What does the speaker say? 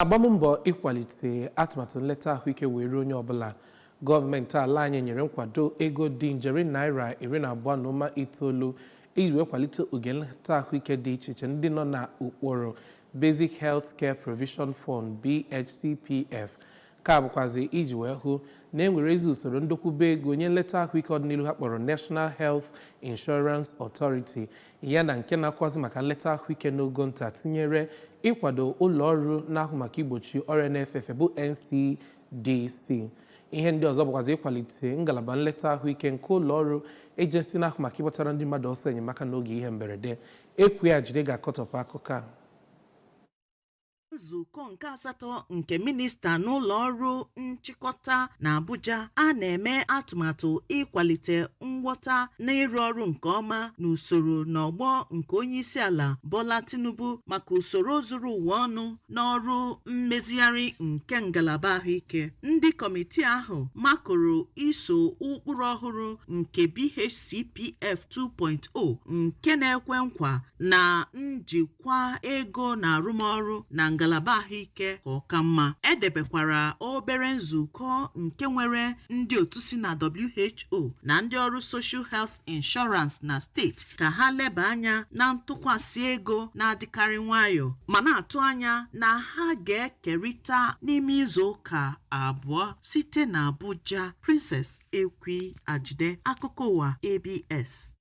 Agbammbọ ịkwalite atụmatụ nleta ahụike wee ruo onye ọbụla, gọọmenti ala anyị nyere nkwado ego dị njeri naira 12.9 iji wee kwalite oge nleta ahụike dị iche iche ndị nọ n'ụkpụrụ Basic Health Care Provision Fund, BHCPF. Ka bụkwazi iji wee hụ na e nwere ezi usoro ndokwube ego nye nleta ahụike ọdịnihu ha kpọrọ National Health Insurance Authority, ya na nke na-akwazi maka nleta ahụike n'ogo nta, tinyere ịkwado ụlọ ọrụ na-ahụ maka igbochi ọrịa na-efe efe bụ NCDC. Ihe ndị ọzọ bụkwazi ịkwalite ngalaba nleta ahụike nke ụlọ ọrụ agency na-ahụ maka ịgbatara ndị mmadụ ọsọ enyemaka n'oge ihe mberede. Ekwu ya jide ga-akọtọpụ akụkọ a. Nzukọ nke asatọ nke minista n'ụlọ ọrụ nchịkọta na Abuja a na-eme atụmatụ ịkwalite nghọta na ịrụ ọrụ nke ọma n'usoro n'ọgbọ nke onyeisiala Bola Tinubu maka usoro zuru ụwa ọnụ n'ọrụ mmezigharị nke ngalaba ahụike. Ndị kọmitii ahụ makụrụ iso ụkpụrụ ọhụrụ nke BHCPF 2.0 nke na-ekwe nkwa na njikwa ego na arụmọrụ na ngalaba ahụike ka ọ ka mma. Edebekwara obere nzukọ nke nwere ndị otu si na WHO na ndị ọrụ Social Health Insurance na steeti ka ha leba anya na ntụkwasị ego na-adịkarị nwayọ, ma na-atụ anya na ha ga-ekerịta n'ime izu ụka 2. Site na Abuja, Princess Ekwi Ajide, akụkọ ụwa ABS.